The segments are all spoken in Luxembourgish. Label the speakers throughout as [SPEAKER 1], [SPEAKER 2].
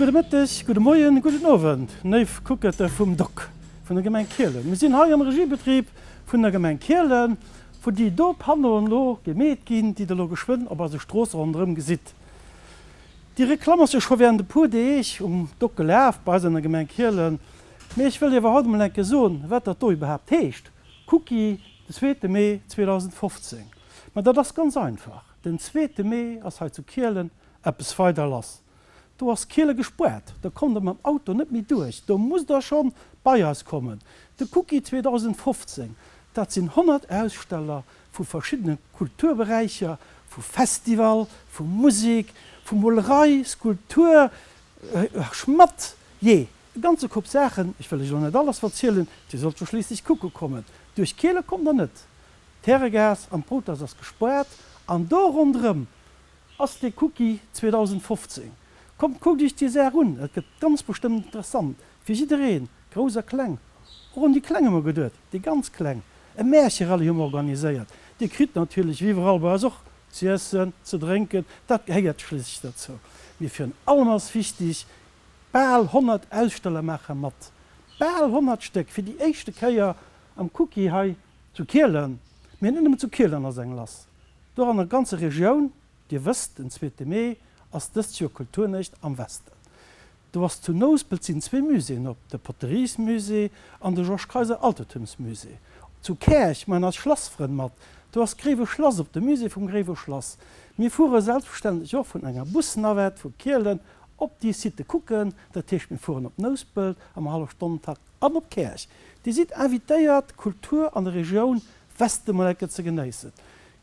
[SPEAKER 1] Gudde Mëtteg, gudde Moien, gudden Owend, léif Kuckerte vum Doc vun der Gemeng Kielen. Mir sinn hei am Regiebetrib vun der Gemeng Kielen, wou déi do Panneauen elo gemeet ginn, déi der elo geschwënn op eise Stroosse ronderëm gesitt. Déi Reklamm ass jo scho während e puer Deeg um Doc gelaf bei eis an der Gemeng Kielen, mee ech wëll iewer haut emol eng Kéier soen, wat dat do iwwerhaapt heescht, Cookie, de zweete Mee 2015. Ma dat ass ganz einfach, Den zweete Mee ass hei zu Kielen eppes weider lass. Do ass Kiele gespuert, do kommt der mam Auto net méi duerch, do musst der schonn bei eis kommen. De Cookie 2015, dat sinn 100 Aussteller vu verschiddene Kulturberäicher, vu Festival, vu Musek, vu Molerei, Skulptur, Schmatt, jee, e ganze Koup Saachen. Ech wëll lech elo net alles verzielen, Dir sollt jo schliisslech kucke kommen. Duerch Kiele kommt der net, d'Häregaass an d'Brouthaus ass gespaart an do ronderëm Ass dee Cookie 2015. Kommt kuckt iech déi Saach un, et gëtt ganz bestëmmt interessant fir jiddereen, grouss a kleng. Och un déi Kleng hu mer geduet, déi ganz Kleng. E Märcherallye hu mer organiséiert. Dir kritt natierlech wéi iwwerall bei eis och z'iessen, ze drénken, dat gehéiert schliisslech dozou. Mee virun allem ass wichtig, bal 100 Aussteller maache mat, bal 100 Stéck, fir déi éischte Kéier am Cookie hei zu Kielen. Mee net nëmmen zu Kielen ass eng lass. Do an der ganzer Regioun, Dir wësst, den zweete Mee ass dëst Joer Kulturnuecht am Westen. Do ass zu Nouspelt sinn zwee Muséeën op, de Poteriesmusée an de Georges Kayser Altertumsmusée. Zu Käerch maachen eis Schlassfrënn mat, do ass d'Gréiwe Schlass op, de Musée vum Gréiwe Schlass. Mir fuere selbstverständlech och vun enger Busnavette vu Kielen op déi Sitte kucken, dat heescht mir fueren op Nouspelt am Hallefstonnentakt an op Käerch. Dir sidd invitéiert d'Kultur an der Regioun Westemollecke ze genéissen.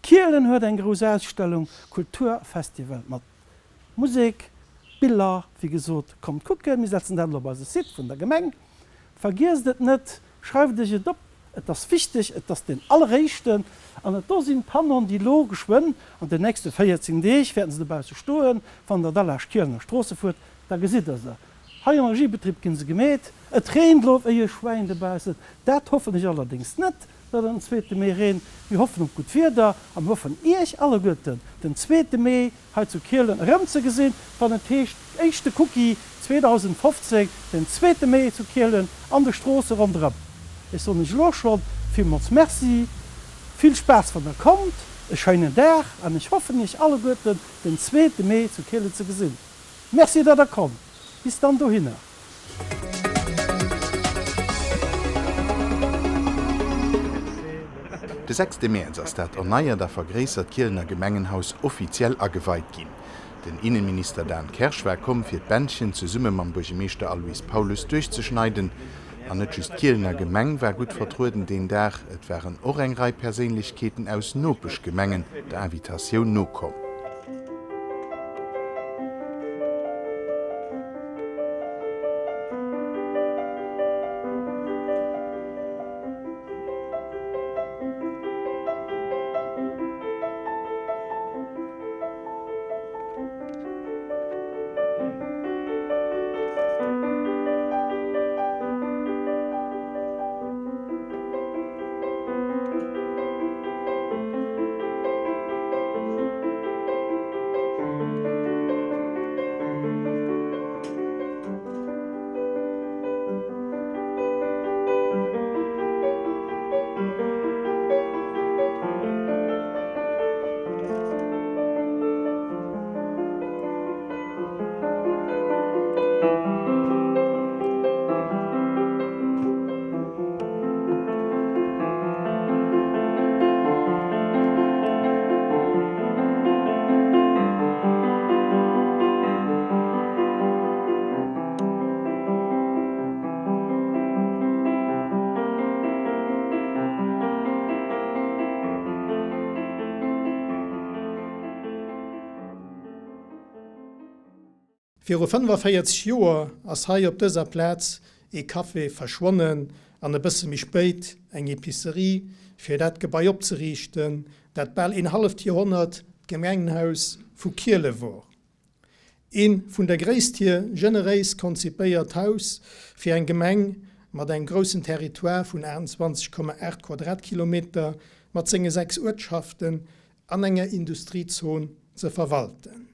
[SPEAKER 1] Kielen huet eng grouss Ausstellung, Kulturfestival mat Musek, Biller, wéi gesot, kommt kucken. Mir setzen dat elo op eise Site vun der Gemeng. Vergiesst et net, schreift iech et op, et ass wichteg, et ass deen alleréischten. An et do sinn d'Pannoen, déi elo geschwënn, an den nächste 14 Deeg wäerten se dobausse stoen, wann der da laanscht Kielener Stroosse fuert, da gesitt der se. Hei am Regiebetrib ginn se gemeet. Et reent elo wéi e Schwäin dobaussen. Dat hoffen ech allerdéngs net, datt et den zweete Mee reent. Mir hoffen op gutt Wieder a mir hoffen Iech alleguerten den zweete Mee hei zu Kielen erëmzegesinn, wann et heescht éischte Cookie 2015, den zweete Mee zu Kielen an de Stroosse ronderëm. Ech soen Iech elo scho villmools Merci, vill Spaass wann der kommt, e schéinen Dag an ech hoffen Iech alleguerten den zweete Mee zu Kielen ze gesinn. Merci datt der kommt. Bis dann dohinner.
[SPEAKER 2] De sechste Mäerz ass dat erneiert a vergréissert Kielener Gemengenhaus offiziell ageweit ginn. Den Innenminister Dan Kersch war komm, fir d'Bändchen zesumme mam Buergemeeschter Aloyse Paulus duerchzeschneiden. An net just d'Kielener Gemeng war gutt vertrueden deen Dag, et waren och eng Rei Perséinlechkeeten aus Nopeschgemengen der Invitatioun nokomm.
[SPEAKER 3] Viru 45 Joer ass hei op dëser Plaz ee Café verschwonnen an e bësse méi spéit eng Epicerie, fir dat Gebai opzeriichten, dat bal een halleft Joerhonnert d'Gemengenhaus vu Kiele wor. Ee vun der Gréisst hier generéis konzipéiert Haus fir eng Gemeng mat engem groussen Territoire vun 28,8 Quadratkilometer mat senge 6 Uertschaften an enger Industriezon ze verwalten.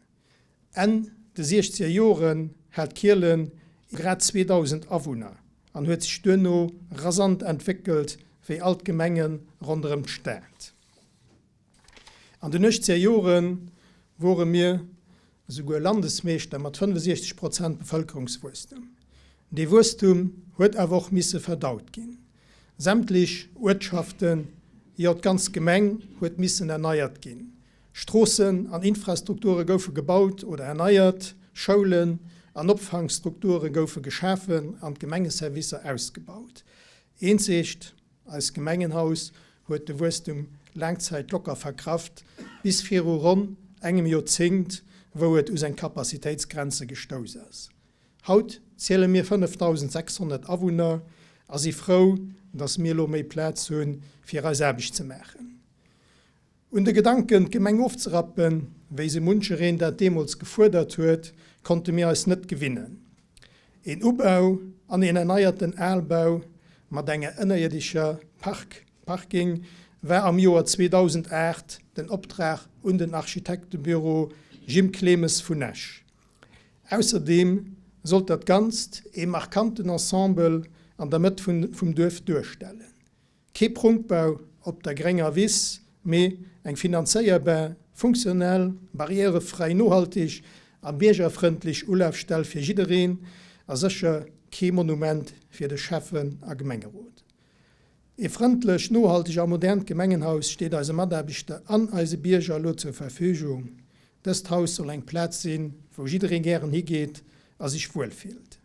[SPEAKER 3] Enn de siechzeger Joren hat Kielen grad 2.000 Awunner an huet sech duerno rasant entwéckelt, wéi all d'Gemenge ronderëm d'Stad. An den 18 Jore wore mir esouguer Landesmeeschter mat 65 Prozent Bevëlkerungswuesstum. Dee Wuesstum huet awer och misse verdaut ginn. Sämtlich Uertschaften, jo d'ganz Gemeng huet missen erneiert ginn. Stroossen an Infrastrukture goufe gebaut oder erneiert, Schoulen an Opfankstrukture goufe geschafen an d'Gemengeservicer ausgebaut. Eenzegt eist Gemengenhaus huet de Wuesstum laang Zäit locker verkraft, bis viru ronn engem Joerzéngt, wou et u seng Capacitéitsgrenze gestouss ass. Haut ziele mir 5.600 Awunner a si frou, dass mir elo méi Plaz hunn, fir eis Aarbecht ze maachen. Un de Gedanken, d'Gemeng ofzerappen, wéi sou munchereen dat deemools gefuerdert huet, konnte mir eis net gewinnen. Een Ubau an een erneierten Albau mat enger ënnerierdescher Park, Parking, war am Joer 2008 den Optrag un den Architektebüro Jim Clemes vun Esch. Ausserdeem sollt dat Ganzt ee markanten Ensemble an der Mëtt vum Duerf duerstellen. Kee Prunkbau op der grénger Wiss, mee eng finanzéierbar, funktionell, barrièrefräi, nohalteg a biergerfrëndlech Ulafstell fir jiddereen a sécher kee Monument fir de Schäffen a Gemengerot. Ee frëndlecht, nohalteg a modernt Gemengenhaus steet eise Mataarbechter an eise Bierger elo zur Verfügung. Dëst Haus soll eng Plaz sinn, wou jidderee gären higeet a sech wuel fillt.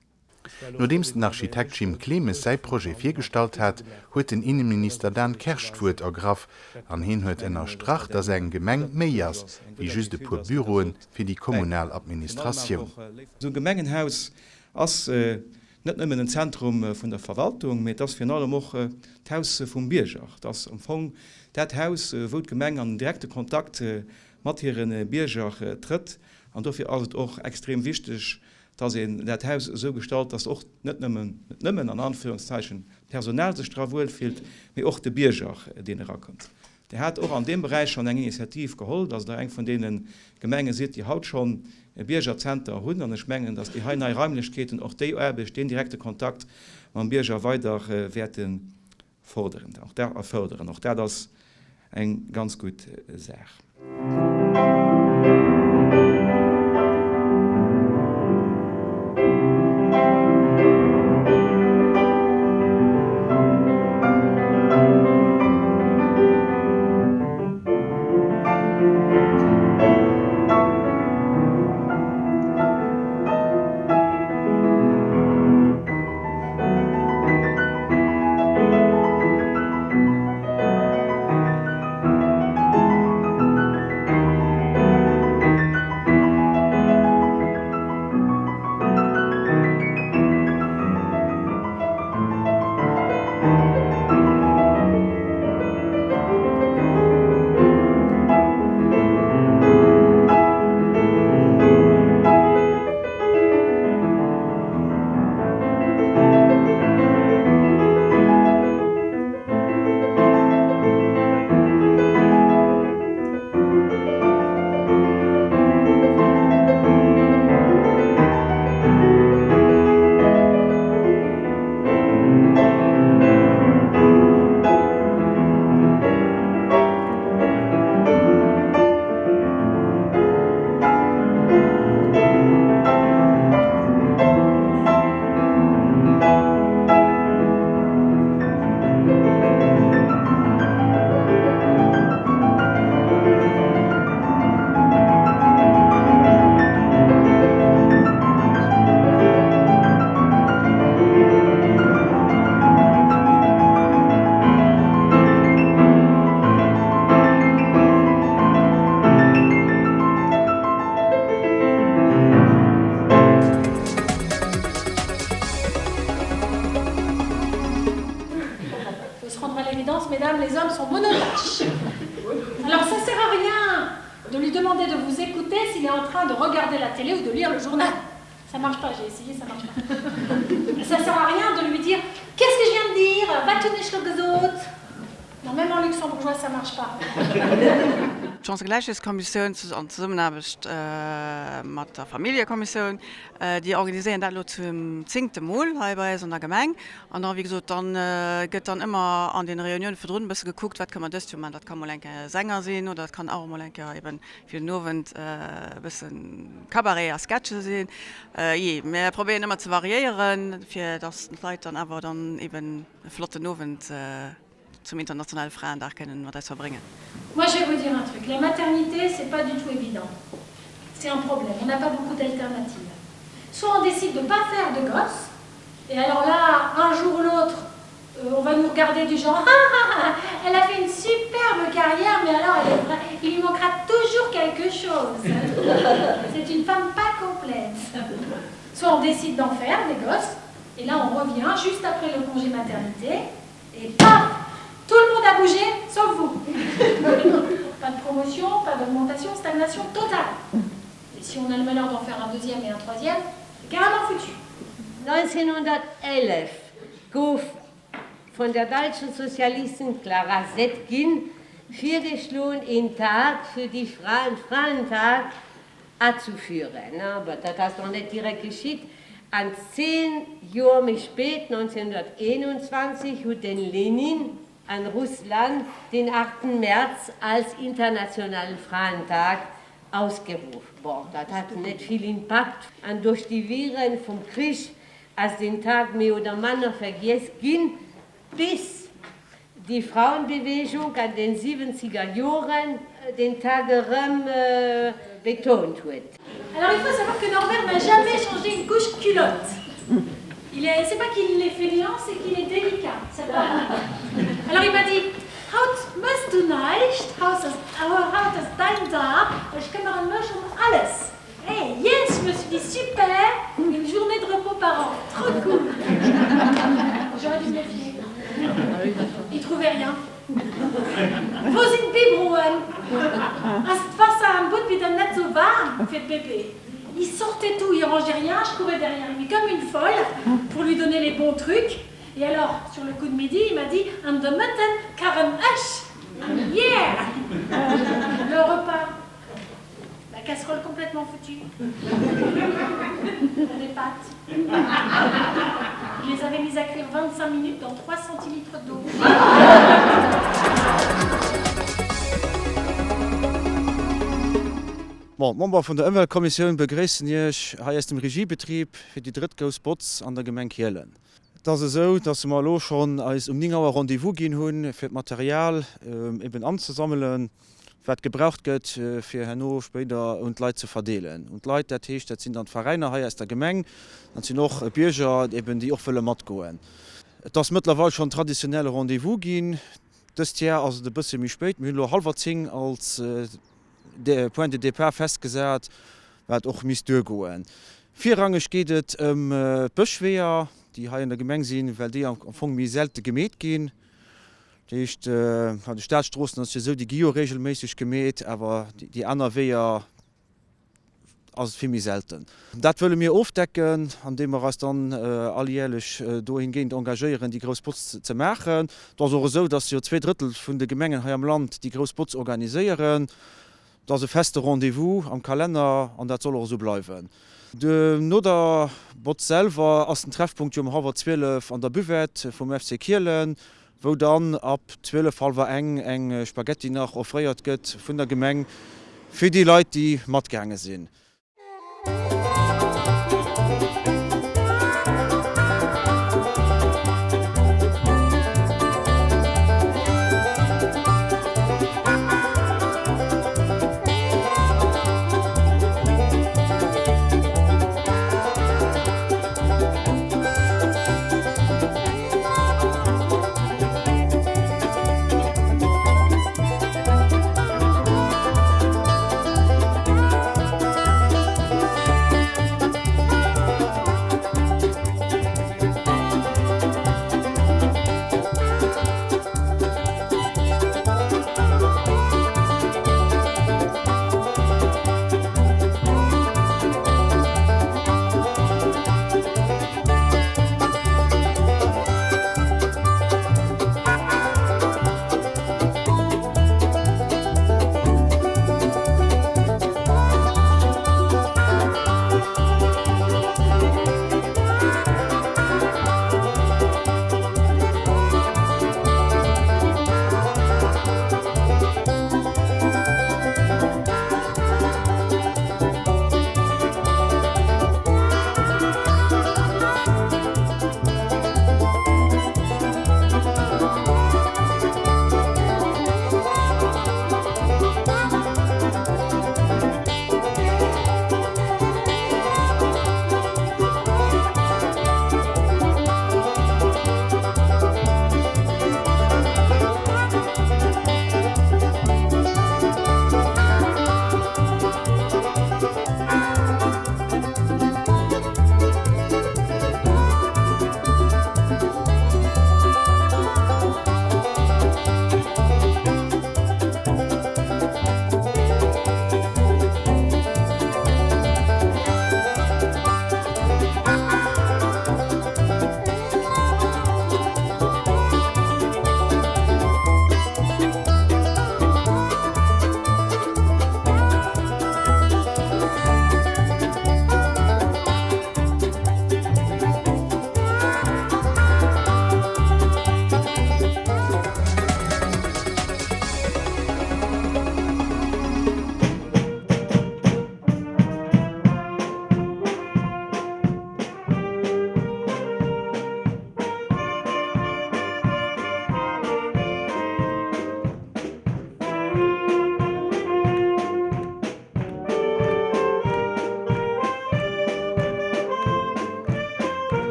[SPEAKER 2] Nodeems den Architekt Jim Clemes säi Projet virgestallt hat, huet den Inneminister Dan Kersch d'Wuert ergraff an hien huet ënnerstrach, datt eng Gemeng méi ass wéi just e puer Büroe fir déi kommunal Administratioun.
[SPEAKER 4] Esou e Gemengenhaus ass net nëmmen en Zentrum vun der Verwaltung, mee et ass virun allem och d'Haus vum Bierger. Et ass am Fong dat Haus, wou d'Gemeng an den direkte Kontakt mat hire Bierger trëtt. An dofir ass et och extrem wichteg, dass een dat Haus esou gestalt, dass och net nëmmen, net nëmmen an Anführungszeichen, d'Personal sech dra wuelfillt, mee och de Bierger, deen erakënnt. Dir hat och an deem Beräich schonn eng Initiativ geholl, dass Der eng vun deene Gemenge sidd, déi haut schonn e Biergerzenter hunn. An ech mengen, dass déi hei nei Raimlechkeeten och déi Aarbecht, deen direkte Kontakt mam Bierger weider wäerte Forderen, och dat, a fërderen, och dat ass eng ganz gutt Saach.
[SPEAKER 5] Faut se rendre à l'évidence, mesdames, les hommes sont monotaches. Alors ça sert à rien de lui demander de vous écouter s'il est en train de regarder la télé ou de lire le journal. Ça marche pas, j'ai essayé, ça marche pas. Ça sert à rien de lui dire qu'est-ce que je viens de dire, va tourner Non, même en luxembourgeois. bourgeois, ça marche pas.
[SPEAKER 6] D'Chancëgläichheetskommissioun an Zesummenaarbecht mat der Familljekommissioun, déi organiséieren dat elo zum zéngte Mol hei bei eis an der Gemeng. An da wéi gesot, dann gëtt dann ëmmer an den Reunioune virdrun e bësse gekuckt, wat kënne mer dëst Joer maachen. Dat ka mol eng Kéier e Sänger sinn oder dat kann och emol eng Kéier eben fir den Owend e bësse Cabaret a Sketche sinn. Jee, mir probéieren ëmmer ze variéieren, fir datt d'Leit dann awer dann eben e flotten Owend zum internationale Fraendag kënnen mat eis verbréngen.
[SPEAKER 5] Moi je vais vous dire un truc, la maternité c'est pas du tout évident, c'est un problème, on n'a pas beaucoup d'alternatives. Soit on décide de pas faire de gosses, et alors là, un jour ou l'autre, on va nous regarder du genre, ah ah ah, elle a fait une superbe carrière, mais alors elle est vraie, il lui manquera toujours quelque chose. C'est une femme pas complète. Soit on décide d'en faire des gosses, et là on revient juste après le congé maternité, et paf, tout le monde a bougé, sauf vous. Pas de promotion, pas d'augmentation, stagnation totale. Et si on a le malheur d'en faire un deuxième et un troisième, c'est carrément foutu.
[SPEAKER 7] 1911 gouf vun der deutschen Sozialistin Clara Zetkin virgeschloen, een Tag für die Frauen, Frauentag, azuführen. Awer dat ass nach net direkt geschitt, an 10 Joer méi spéit, 1921, huet den Lenin an Russland den 8 März als internationalen Frauentag ausgeruff. Bon, dat hat net vill Impakt, an duerch déi Wirren vum Krich ass den Tag méi oder manner vergiess ginn, bis déi Frauenbewegung an den siwwenzeger Joren den Tag erëm betount huet.
[SPEAKER 5] Alors il faut savoir que Norbert n'a jamais changé une couche culotte. Il est, c'est pas qu'il est fainéant, c'est qu'il est délicat. Ça Alors il m'a dit, Haut mëss du näischt, haut ass däin Dag, ech këmmeren mech ëm alles. Hey, yes, je me suis dit super, une journée de repos par an, trop cool. J'aurais dû me méfier. Il trouvait rien. Wou sinn d'Biberoen? Ass d'Wasser am Butbi dann net sou waarm fir d'Bébé? Il sortait tout, il rangeait rien, je courais derrière lui comme une folle pour lui donner les bons trucs. Et alors, sur le coup de midi, il m'a dit, An de Mëtten kachen ech! Yeah! Le repas. La casserole complètement foutue. Pour des pâtes. Il les avait mises à cuire 25 minutes dans 3 centilitres d'eau.
[SPEAKER 4] Bon, d'Member vun der Ëmweltkommissioun begréissen Iech hei aus dem Regiebetrib fir déi drëtt grouss Botz an der Gemeng Kielen. Et ass esou, dass mer elo schonn eis um 9 Auer Rendez-vous ginn hunn, fir d'Material eben anzesammelen. wat gebraucht gëtt, fir herno spéider un d'Leit ze verdeelen. Un d'Leit, dat heescht, dat sinn dann d'Veräiner hei aus der Gemeng, dat sinn och Bierger eben, déi och wëlle matgoen. Et ass mëttlerweil schonn traditionelle Rendez-vous ginn. Dëst Jar ass et e bësse méi spéit. Mir hunn elo hallwer 10 als Point de départ festgesat, wat och misst duergoen. Virrangeg geet et ëm d'Bëschweeër, déi hei an der Gemeng sinn, well déi am Fong méi selte gemeet ginn. Dat heescht, bei de Staatsstroossen ass et jo esou, déi gi jo regelméisseg gemeet, awer déi aner Weeër ass et vill méi selten. Dat wëlle mir ofdecken, andeem mer eis dann alljährlech dohingehend engagéieren, déi grouss Botz ze maachen. Et ass och esou, dass jo zweedrëttel vun de Gemengen hei am Land déi grouss Botz organiséieren. Et ass e feste Rendez-vous am Kalenner an dat soll och esou bleiwen. No der Botz selwer ass den Treffpunkt jo um hallwer 12 an der Buvette vum FC Kielen, wou dann ab 12, hallwer eng eng Spaghetti nach offréiert gëtt vun der Gemeng fir déi Leit, déi matgaange sinn.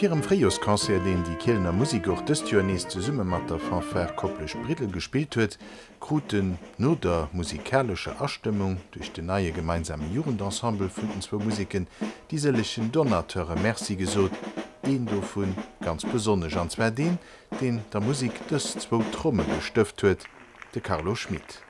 [SPEAKER 2] Op hirem Fréijorsconcert, deen déi Kielener Musik och dëst Joer nees zesumme mat der Fanfare Koplescht-Briddel gespillt huet, kruten no der musikalescher Astëmmung duerch den neie gemeinsame Jugendensemble vun den zwou Museken déi sëllegen Donateure Merci gesot, een dovun ganz besonnesch, an zwar deen, deen der Musik dës zwou Tromme gestëft huet, de Carlo Schmit.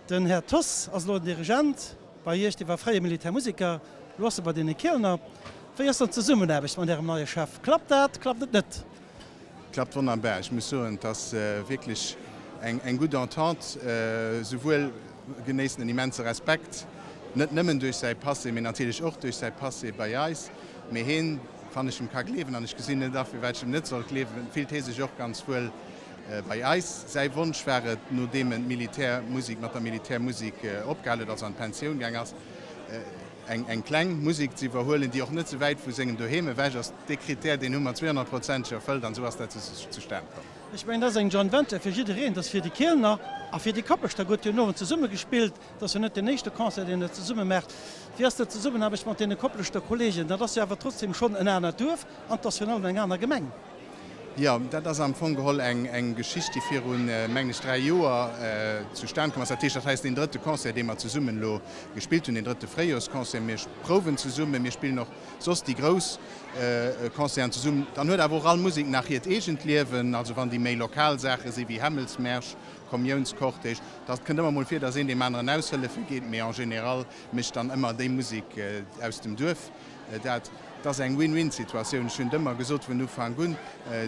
[SPEAKER 1] Den Här Thoss ass elo den Dirigent bei Iech. Dee war fréier Militärmuseker, elo ass e bei deene Kielener. Wéi ass dann d'Zesummenaarbecht mat Ärem neie Chef? Klappt dat, klappt et net?
[SPEAKER 2] Klappt wonnerbar. Ech muss soen, et ass wierklech eng gutt Entente. Souwuel genéisst en immense Respekt, net nëmmen duerch säi Passé, mee natierlech och duerch säi Passé bei eis. Mee heen, wann ech em ka gleewen, an ech gesinn net a firwat ech em net sollt gleewen, fillt hee sech och ganz wuel bei eis. Säi Wonsch war et, nodeem en d'Militärmusik mat der Militärmusik opgehal huet, also an d'Pensioun gaang ass, eng kleng Musik ze iwwerhuelen, déi och net sou wäit vu sengem Doheem ewech ass. Dee Critère, deen hu mer zweehonnertprozenteg erfëllt an esou ass dat zustan komm.
[SPEAKER 1] Ech mengen, dat ass eng Joint Venture fir jiddereen. Dat ass fir déi Kielener a fir déi Koppeschter. Gutt, déi hunn owend zesumme gespillt. Dat ass jo net deen éischte Concert, deen Der zesumme maacht. Wéi ass dat d'Zesummenaarbecht mat deene Kopleschter Kollegen? Dat ass jo awer trotzdem schonn en anert Duerf an et ass virun allem eng aner Gemeng.
[SPEAKER 2] Jo, dat ass am Fong geholl eng Geschicht, déi virun, mengen ech, 3 Joer zustan komm ass. Dat heescht, dat hei ass deen drëtte Concert, dee mer zesummen elo gespillt hunn, deen drëtte Fréijorsconcert. Mir prouwen zesummen, mir spillen och soss déi grouss Concerten zesummen. Dann huet awer och all Musek nach hiert eegent Liewen. Also wann déi méi lokal Saache si wéi Hämmelsmärsch, Kommiounscortège, da kënnt ëmmer mol vir, datt een deem aneren aushëllefe geet, mee en général mécht dann ëmmer déi Musek aus dem Duerf Dat ass eng Win-win-Situatioun. Ech hunn et ëmmer gesot vun Ufank un,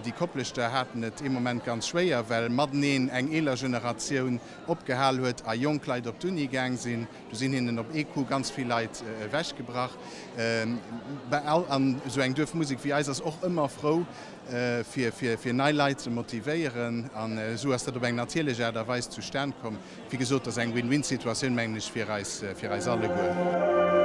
[SPEAKER 2] déi Kopleschter haten et ee Moment ganz schwéier, well mateneen eng eeler Generatioun opgehal huet a jonk Leit op d'Uni gaang sinn. Do sinn hinnen op ee Coup ganz vill Leit ewechgebrach. An esou eng Duerfmusek wéi eis ass och ëmmer frou, fir nei Leit ze motivéieren. An esou ass dat op eng natierlech Aart a Weis zustan komm. Wéi gesot, dat ass eng Win-win-Situatioun, mengen ech, fir eis, fir eis alleguer.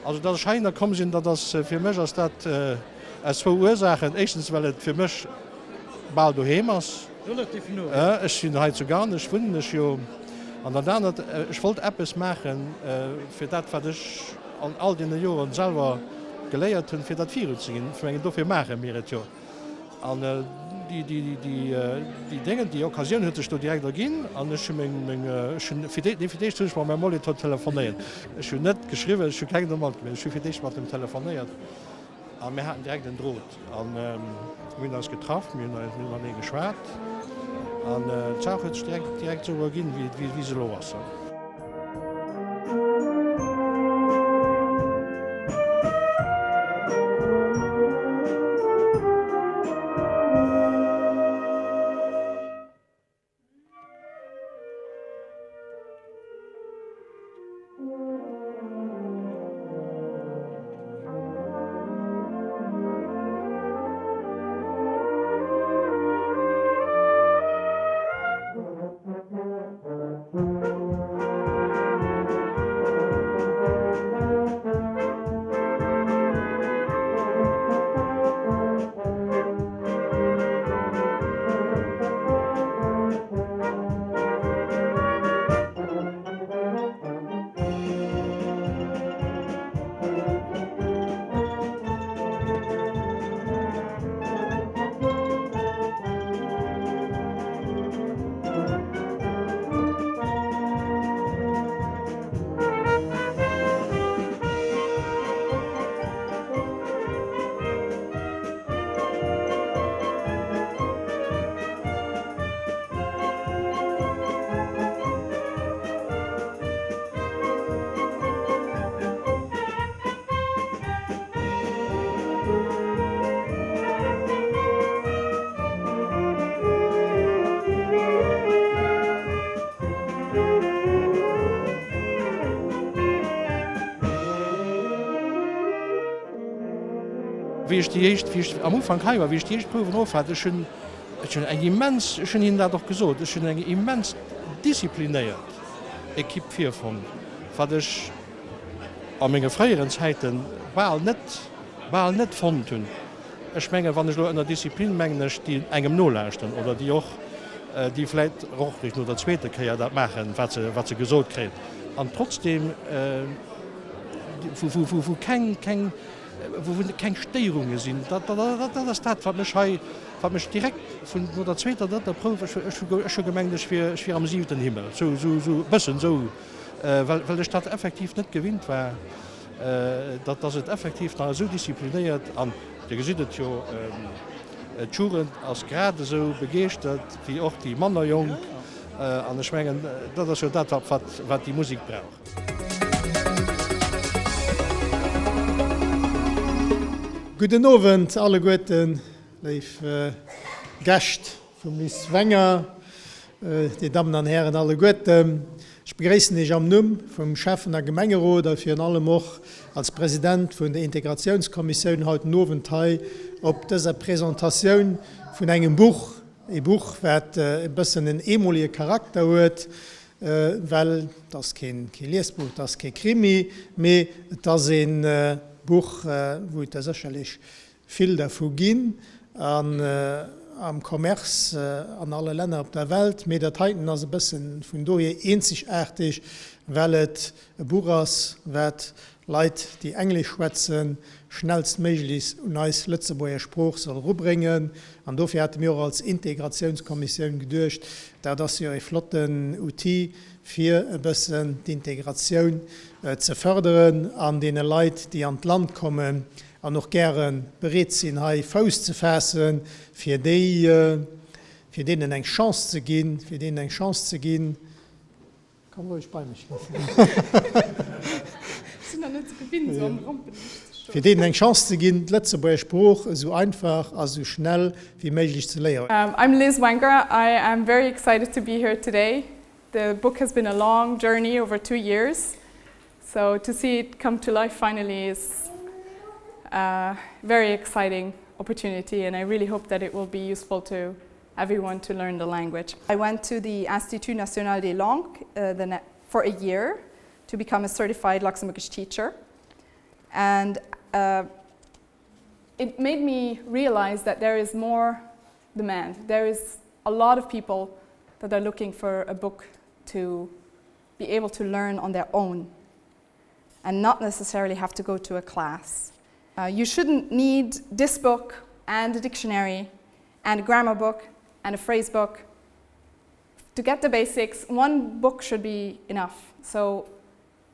[SPEAKER 8] Also datt ech heihinner komm sinn, dat ass fir mech ass dat aus zwou Ursaachen. Éischtens well et fir mech bal doheem ass. Ech sinn hei zu Garnech, wunnen ech jo. An dat anert, ech wollt eppes maache fir dat wat ech an all deene Joren selwer geléiert hunn, fir dat viruzeginn. Ech mengen, dofir maache mir et jo. An déi, déi, déi Déngen, déi Occasioun huet sech do direkt erginn an ech hu meng, meng, ech hunn fir déi, fir d'éischt hunn ech mam Här Molitor telefonéiert. Ech hunn net geschriwwen, ech hu keng Demande gemaach, ech hu fir d'éischt mat em telefonéiert a mir haten direkt en Drot an mir hunn eis getraff, mir hunn eis, mir hunn matenee geschwat an d'Saach huet sech direkt, direkt esou erginn, wéi, wéi se elo ass. Wéi ech déi éischt, wéi ech am Ufank hei war, wéi ech déi éischt Prouwen of hat, ech hunn, ech hunn eng immens, ech hunn hinnen dat och gesot, ech hunn eng immens disziplinéiert Ekipp virfonnt, wat ech a menge fréieren Zäite bal net, bal net fonnt hunn. Ech mengen, wann ech elo ënner Disziplin mengen ech, déi engem nolauschten oder déi och, déi vläicht och eréischt no der zweeter Kéier dat maachen, wat se, wat se gesot kréien an trotzdem wou, wou, wou keng, keng, wou keng Stéierunge sinn. Dat, dat, dat ass dat, wat mech hei, wat mech direkt vun no der zweeter, drëtter Prouf, ech, ech hu, ech hu gemengt, ech wier, ech wier am siwenten Himmel, sou, sou, sou e bëssen esou, well, well ech dat effektiv net gewinnt war. Dat ass et effektiv nach esou disziplinéiert an Dir gesitt et jo, d'Jugend ass grad esou begeeschtert wéi och déi manner Jonk an ech mengen, dat ass jo dat, wat déi Musek brauch.
[SPEAKER 3] Gudden Owend alleguerten, léif Gäscht vum Liz Wenger, Dir Dammen an Hären alleguerten. Ech begréissen Iech am Numm vum Schäffen a Gemengerot a virun allem och als President vun der Integratiounskommissioun haut den Owend hei op dëser Presentatioun vun engem Buch, ee Buch, wat e bëssen en eemolige Charakter huet, well et ass keen Liesbuch, et ass kee Krimi, mee et ass ee Buch, wou et der sécherlech vill dervu ginn an am Commerce an alle Länner op der Welt, mee dat heiten ass e bëssen vun dohier eenzegaarteg, well et e Buch ass, wat Leit, déi Englesch schwätzen, schnellstméiglechst un eis Lëtzebuerger Sprooch soll erubréngen. An dofir hate mir och als Integratiounskommissioun geduecht, dat ass jo e flotten Outil, fir e bëssen d'Integratioun ze fërderen an deene Leit, déi an d'Land kommen, an och gäre bereet sinn hei Fouss ze faassen, fir déi, fir deenen eng Chance ze ginn, fir deenen eng Chance ze ginn, komm roueg bei mech, fir deenen eng Chance ze ginn, d'Lëtzebuerger Sprooch esou einfach a esou schnell wéi méiglech ze léieren.
[SPEAKER 9] I'm Liz Wenger. I am very excited to be here today. The book has been a long journey over two years. So to see it come to life finally is a very exciting opportunity and I really hope that it will be useful to everyone to learn the language. I went to the Institut National des Langues uh, the for a year to become a certified Luxembourgish teacher. And uh, it made me realize that there is more demand. There is a lot of people that are looking for a book to be able to learn on their own and not necessarily have to go to a class. Uh, you shouldn't need this book and a dictionary and a grammar book and a phrase book. To get the basics, one book should be enough. So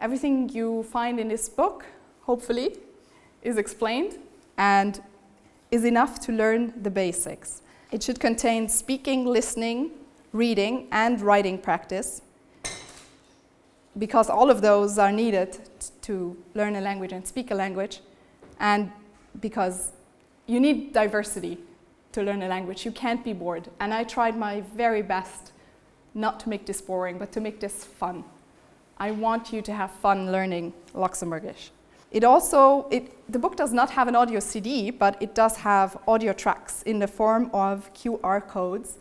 [SPEAKER 9] everything you find in this book, hopefully, is explained and is enough to learn the basics. It should contain speaking, listening, reading and writing practice because all of those are needed to learn a language and speak a language and because you need diversity to learn a language. You can't be bored. And I tried my very best not to make this boring, but to make this fun. I want you to have fun learning Luxembourgish. It also, it, the book does not have an audio CD, but it does have audio tracks in the form of QR codes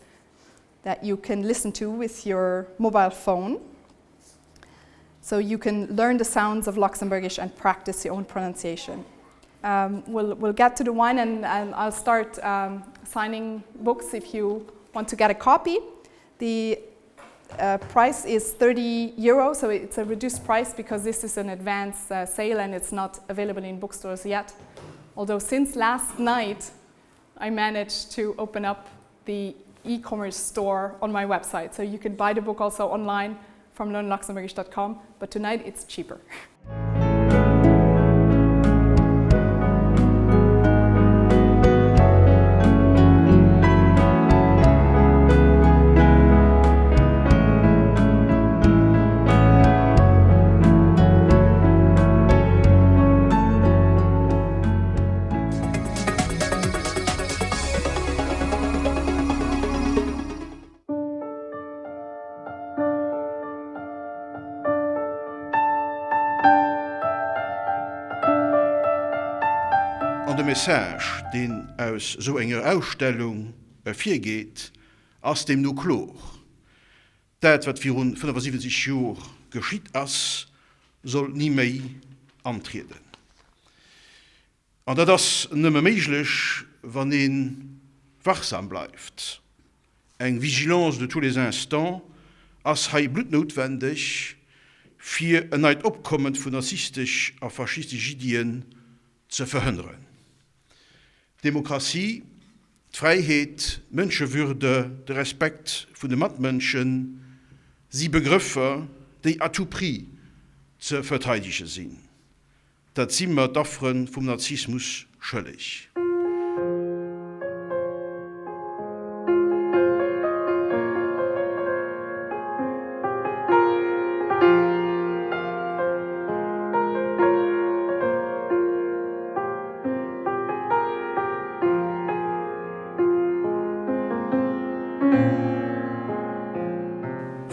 [SPEAKER 9] that you can listen to with your mobile phone. So you can learn the sounds of Luxembourgish and practice your own pronunciation. Um, we'll, we'll get to the wine and, and I'll start um, signing books if you want to get a copy. The uh, price is 30 euro, so it's a reduced price because this is an advance uh, sale and it's not available in bookstores yet. Although since last night, I managed to open up the e-commerce store on my website. So you can buy the book also online from learnluxembourgish.com, but tonight it's cheaper.
[SPEAKER 10] Message, deen aus esou enger Ausstellung ervirgeet, ass deemno klor, Dat, wat virun 75 Jor geschitt ass, soll ni méi antrieden. An dat ass nëmme méiglech, wann ee wachsam bleift. Eng Vigilance de tous les instants ass hei bluttnoutwendeg, fir en neit Opkommen vun nazistesch a faschistesch Iddien ze verhënneren. D'Demokratie, d'Fräiheet, d'Mënschewürde, de Respekt vun de Matmënschen si Begrëffer, déi à tout prix ze verteidege sinn. Dat si mer d'Affere vum Nazismus schëlleg.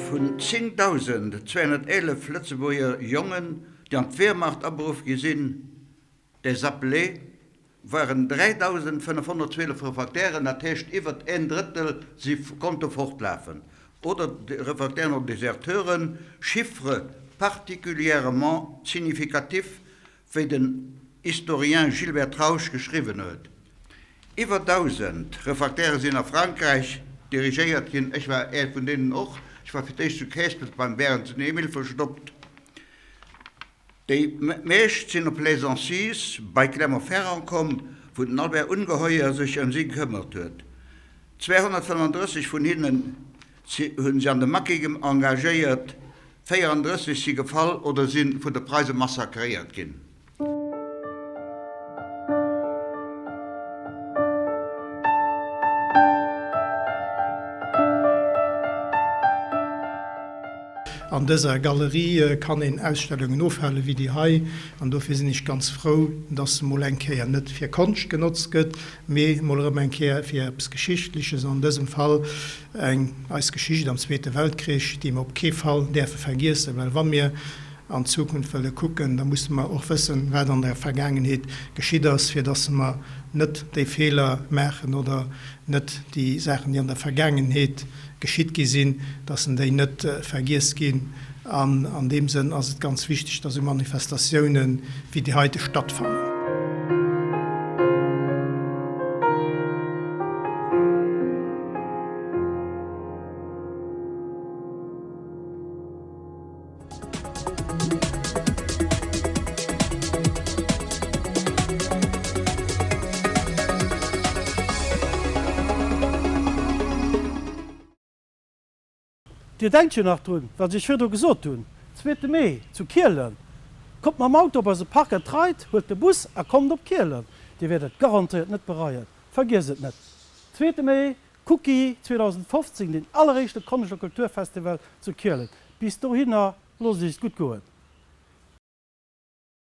[SPEAKER 11] Vun 10.211 Lëtzebuerger Jongen, déi an d'Wehrmacht aberuff gi sinn, des appelés, waren 3.512 Refractairen, dat heescht iwwert een Drëttel si konnte fortlafen, oder Refractairen oder Deserteuren, chiffre particulièrement significatif Wéi den Historien Gilbert Trausch geschriwwen huet, Iwwer 1.000 Refractairen sinn a Frankräich dirigéiert ginn. Ech war ee vun deenen och. Ech war fir d'éischt zu Keespelt beim Berendsen Emile verstoppt. Déi meescht sinn op Les Ancizes bei Clermont-Ferrand komm, wou den Albert Ungeheuer sech ëm si gekëmmert huet. 235 vun hinnen hunn si an de Maquis engagéiert. 34 si gefall oder si vun de Preise massakréiert ginn.
[SPEAKER 3] An dëser Galerie kann een Ausstellungen ofhale wéi déi hei, an dofir sinn ech ganz frou, dass se mol eng Kéier net fir Konscht genotzt gëtt, mee mol erëm eng Kéier fir eppes Geschichtleches, an dësem Fall Eng eis Geschicht am Zweete Weltkrich, déi mer op kee Fall däerfe vergiessen, well wa mir an d'Zukunft wëlle kucken, da musse mer och wëssen, wat an der Vergaangenheet geschitt ass, fir dass mer net déi Feeler maachen oder net déi Saachen, déi an der Vergaangenheet geschitt gi sinn, dass déi net vergiess ginn. An an deem Sënn ass et ganz wichteg, dass esou Manifestatiounen wéi déi heite stattfannen.
[SPEAKER 1] Dir denkt jo nach drun, wat ech virdu gesot hunn, Zweete Mee zu Kielen. Kommt mam Auto op eise Park and Ride, huelt de Bus a kommt op Kielen. Dir wäert et garantéiert net bereien. Vergiesst et net, Zweete Mee, Cookie 2015, deen alleréischte Konscht a Kulturfestival zu Kielen. Bis dohinner, loosst Iech et gutt goen.